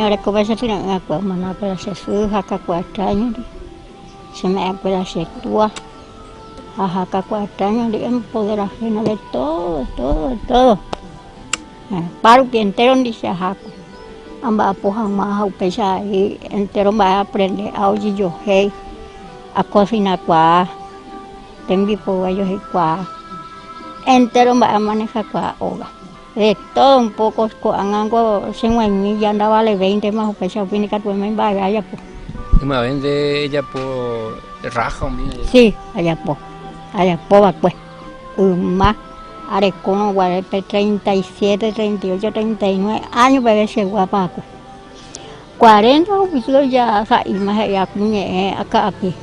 arekóva che tyre'ỹ akue omano va'ekue la che sy ha kakuaa extraño-ri, cheme'ẽ la che túa ha ha kakuaa extraño-ri empoder ajeno de todo, todo, todo. Opárupi entérondi che ahákuri amba'apo hag̃ua ha upéicha avei entéro mba'e aaprende aojejohéi, akosinakuaa, tembiporu ajoheikuaa, entéro mba'e amanejakuaa óga. De todo un poco ko'ág̃a ko che g̃uaig̃ui ja ndavalevéintema upéicha rupi nikatuvéima imba'eve ajapo. Ymave nde ejapo rrája umi aja. Sí, ajapo, ajapo va'ekue yma arekórõ guare pe 37, 38, 39 áño peve cheguápa va'ekue. Cuarenta rupi ja sa'íma he'i akuñe'ẽ aka'api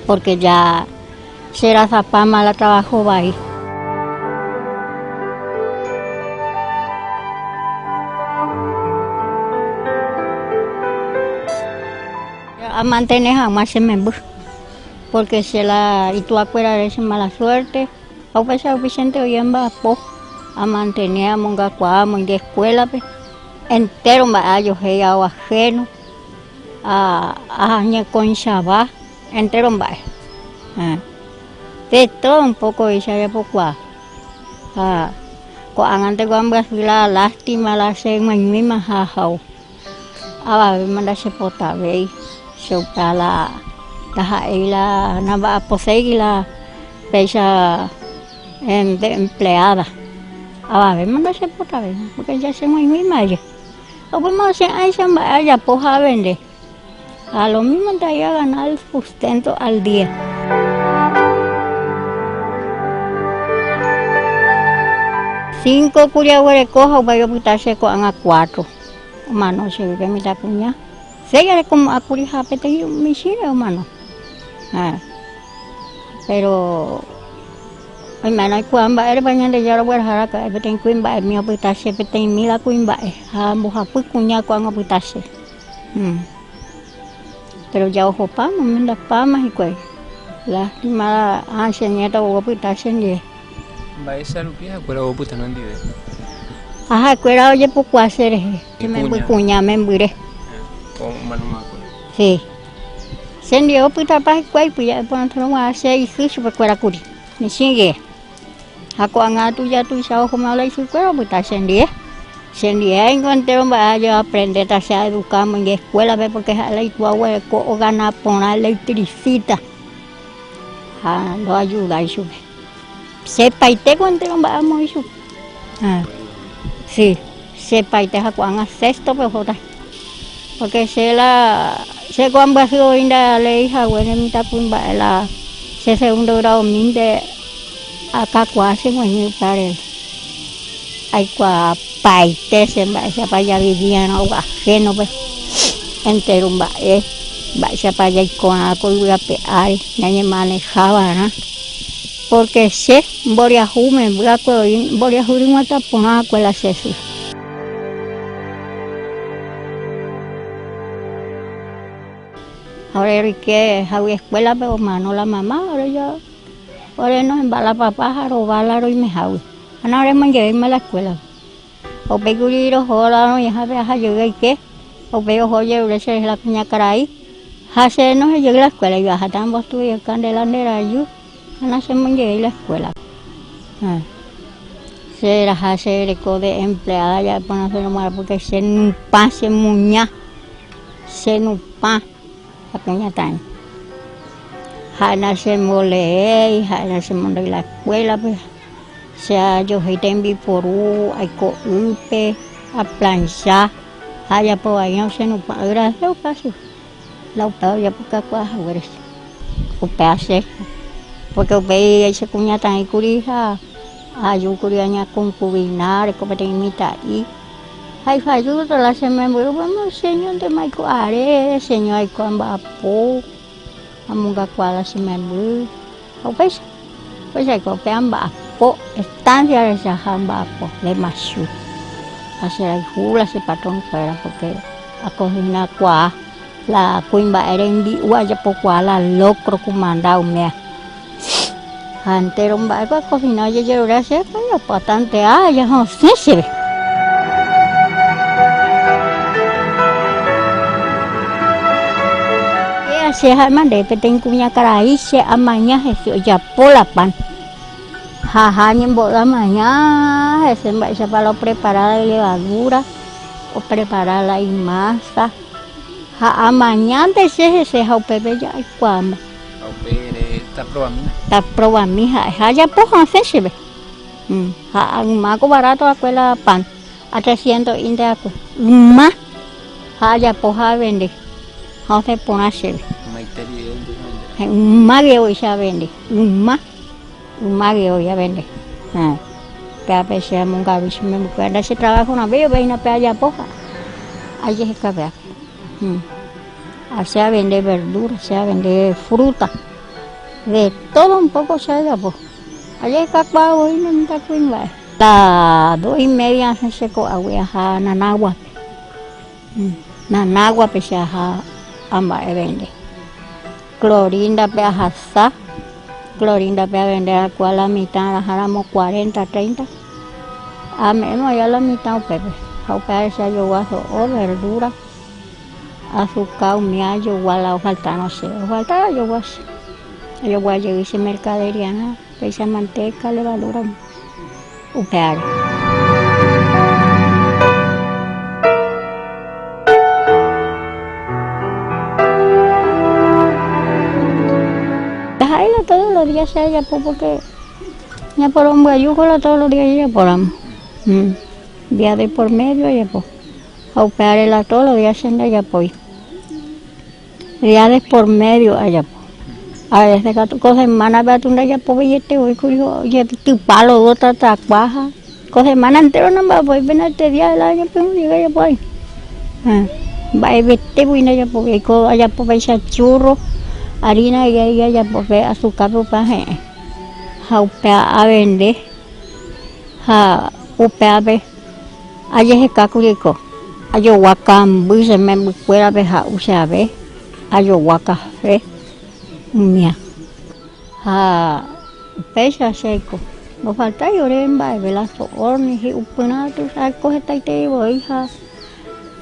porque ja che rasapáma la trabajo vai. Amantene hag̃ua che memby porque che la ituakuérare che mala suerte ha upéicha rupi chénte oĩ amba'apo amantene amongakuaa amoinge escuela-pe. Entéro mba'e ajohéi ao ajeno, añekonchava, entéro mba'e. De todo un poco oicha ajapokuaa. Ha ko'ág̃ante ko ambyasy la lástima la che g̃uaig̃uíma ha ahao. Avavéma ndachepotavéi che upéva la ndaha'éi la namba'aposéi la péicha de empleada. Avavéma ndachepotavéima porque ya cheg̃uaig̃uíma aje. Upéma osẽ'áicha mba'e ajapo ha avende. Ha lo mismo ndaha'éi agana el sustento al día. Cinco kuri aguereko ha upéi opyta che ko'ág̃a cuatro. Omano chégui pe mitãkuña. Seis arekomo'ã kuri ha peteĩ michĩre omano. Péro. Oimérõ aikuaa mba'érepa Ñandejára ogueraha raka'e peteĩ kuimba'emi opyta che peteĩ míla kuimba'e ha mbohapy kuña ko'ág̃a opyta che. Péro ja ohopáma, omendapáma hikuái. Lástima ha che niéto ou opyta chendive. Mba'éicha rupi ha'ekuéra ou opyta nendive? Ha ha'ekuéra ojepokuaa che rehe, che memby kuña membyre. Sí. Che ndive opytapa hikuái pyja'e porãiterõ g̃uarã che isy chupekuéra kuri, michĩ guie. Ha ko'ág̃a tuja tuicha ohóma la isykuéra opyta che ndive. Che ndive ningo entéro mba'e ajoaprendéta che aeduka amoinge eskuélape pórke ha'e la itúa oguereko ogana porã electricista ha ndoajudái chupe. Chepaitéko entéro mba'e amoĩ chupe. Sí. Chepaite ha ko'ág̃a séxtope ohóta. Pórke che la che ko ambyasy voi ndaleéi hague ne mitãkuimba'e la che segundo gradomínte akakuaa che g̃uaig̃ui upévare aikuaapaite che mba'éichapa javivi'arã óga ahénope entéro mba'e mba'éichapa jaikorã ko yvy ape ári ñañemaneha va'erã. Pórke che mboriahu memby akue oĩ mboriahu ryg̃uatã porã akue la che sy. Ha ore roike hague escuélape omano la mama, ore ja ore nohemba la papa ha rova la roimehágui. Ha naoremoingevéima la escuélape. Upéi kuri roho la roĩhápe aha jey aike, upéi oho ojerure cherehe la kuñakarai ha che nohẽ jey la escuélagui aháta ambostudiauka nde la nde raju. Ha nachemoingevéi la escuélape. Che raha che reko de empleada ja'e porã che rog̃uarã porque che nupã che muña, che nupã ha kuñataĩ. Ha'e nachemboleéi, ha'e nachemondói la escuélape, che ajohéi tembiporu, aiko ýpe, aplancha ha ajapo vaírõ che nupã yraje upe che. La upéva ojapokakuaa haguére che. Upéva che, pórke upéi che kuñataĩ kuri ha ajúkuri añakonkuvina areko peteĩ mitã'i. Ha ifajúta la che memby upéma cheñóntema aiko are, cheño aiko amba'apo, amongakuaa la che memby. Ha upéicha, upéicha aiko upéva amba'apo estancia rechaha amba'apo de machu. Ha cherayhu la che patronkuéra pórke akosinakuaa la kuimba'e rembi'u ajapokuaa la locro kumanda umíva. Ha entéro mba'épa akosina ojejerure chéve opa tanteáva osẽ chéve. che ha'éma ndéve peteĩ kuñakarai che amaña hese ojapo la pan. Ha ha añembo'y amaña hese mba'éichapa la oprepara la levadura, oprepara la imasa. Ha amañánte che hese ha upépe ja aikuaáma. Ha upe ere taprovamína. Taprovami ha'e ha ajapo hasẽ chéve. Ha yma ko barato va'ekue la pan, a tresciento'ínte va'ekue. Yma ha ajapo ha avende ha osẽ porã chéve. Ymaite guive ovende. Yma guive oicha avende, yma. Yma guive avende. Péape che amongaru che membykuéra nda che trabajo rãvéi oveína pe ajapo ha ajeheka péape. Ha che avende verdura, che avende fruta, de todo un poco che ajapo. Ajehekakuaa voi ne mitãkuimba'e. La dos y media asẽ che ko'águi aha Nanáguape. Nanáguape che aha amba'evende. Clorinda-pe ahasa, Clorinda-pe avende akua la mitã araháramo cuarenta, treinta, ame'ẽma oĩ la mitã upépe, ha upe ahecha ajogua so'o, verdura, asuka umi ajogua la ofaltárõ chéve, ofaltárõ ajogua che, ajogua jey che mercadería-rã, péicha manteca, levadura, upe ára. Ndaha'éi la todos los días che ajapo porque ñaporombyajúko la todos los días jajapóramo, día de por medio ajapo ha upévare la todos los días che ndajapói. Día de por medio ajapo. A veces katu ko semana-pe katu ndajapoveiete voi kuri ojetypa lodo tatakua ha ko semana entero namba'apói pena este día del año pe oñe'ẽ ajapo ai. Mba'evete voi ndajapovéi ko ajapo péicha churro, harina jai ajapo pe asukápe upe he'ẽ ha upéva avende ha upévape Ajeheka kuri ko, ajogua kamby che membykuérape ha'u che ave, ajogua kafe umía. Ha upéicha che aiko, ndofaltái ore mba'eve la so'o ni hi'upyrã aiko hetaiterei voi ha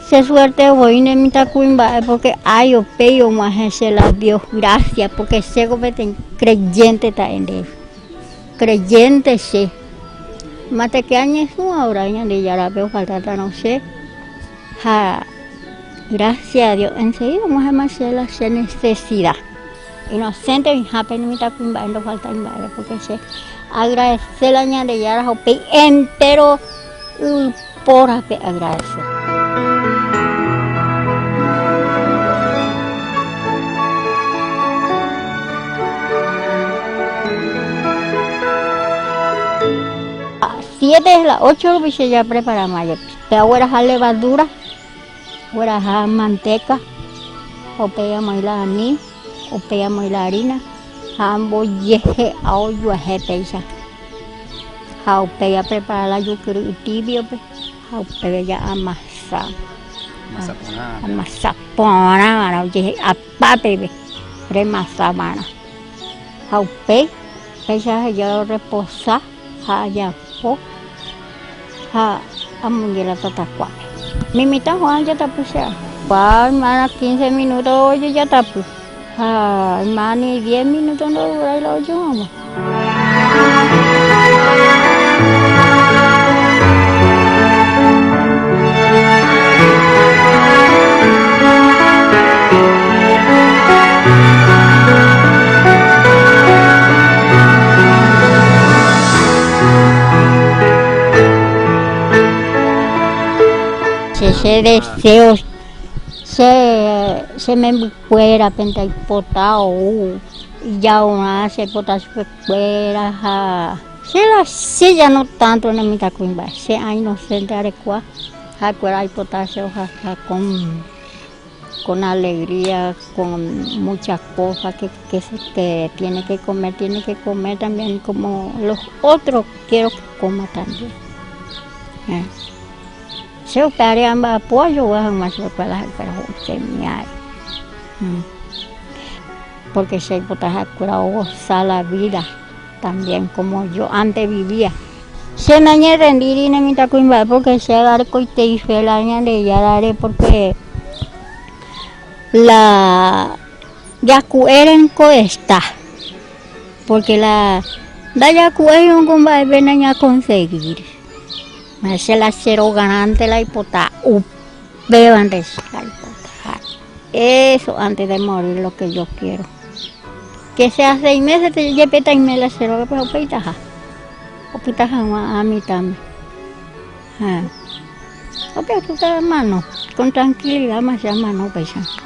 che suerte voi ne mitãkuimba'e pórke ái upéi og̃uahẽ che la Dios grásia pórke chéko peteĩ creyente ta'e ndéve. Creyente che. Máteke añesũ ahora Ñandejárape ofaltátarõ che ha gracias a Dios enseguida og̃uahẽma che la che necesidad. Inocente oĩhápe ni mitãkuimba'e ndofaltái mba'eve porque che agradece la Ñandejára ha upéi entero yvypórape agradece. Siete la ocho rupi che ya preparama jepi. Pe agueraha levadura, agueraha manteca, ha upéi amoĩ la anís, upéi amoĩ la harina ha ambojehe'a ojuehe péicha. Ha upéi aprepara la jukyry tibio-pe ha upépe ja amasa. Amasa porã va'erã ojehe'apa peve remasa va'erã. Ha upéi péicha aheja oreposa ha ajapo ha amonge la tatakuápe. Mi mitã Juan ojatapy che ára. Oimérõ quince minuto ojejatapy ha oimérõ ni diez minuto ndodurái la oju hag̃ua. Che che deseo che che membykuérape ndaipota ou ijaorã che aipota chupekuéra ha che la che ya no tanto ne mitãkuimba'e che ã inocente arekua ha'ekuéra aipota che ohasa con con alegría con muchas cosas que que que tiene que comer tiene que comer también como los otros quiero que coma también. Che upévare amba'apo ajogua hag̃ua chupekuéra ha'ekuéra ho'u che miáre. Porque che aipota ha'ekuéra ogosa la vida también como yo antes vivía. Che nañerrendíri ne mitãkuimba'e porque che arekoitei fe la Ñandejárare porque la. Jaku'érenko esta, porque la ndajaku'éirõngo mba'eve nañakonseguíri. Ha che la che rogarãnte la aipota, upévante che aipota. Eso antes de morir lo que yo quiero. Que sea seis meses jepe taime la che rógape ha upéi taha, opyta hag̃ua a mitãme. Ha upéva mano, con tranquilidad ma che amano upéicha.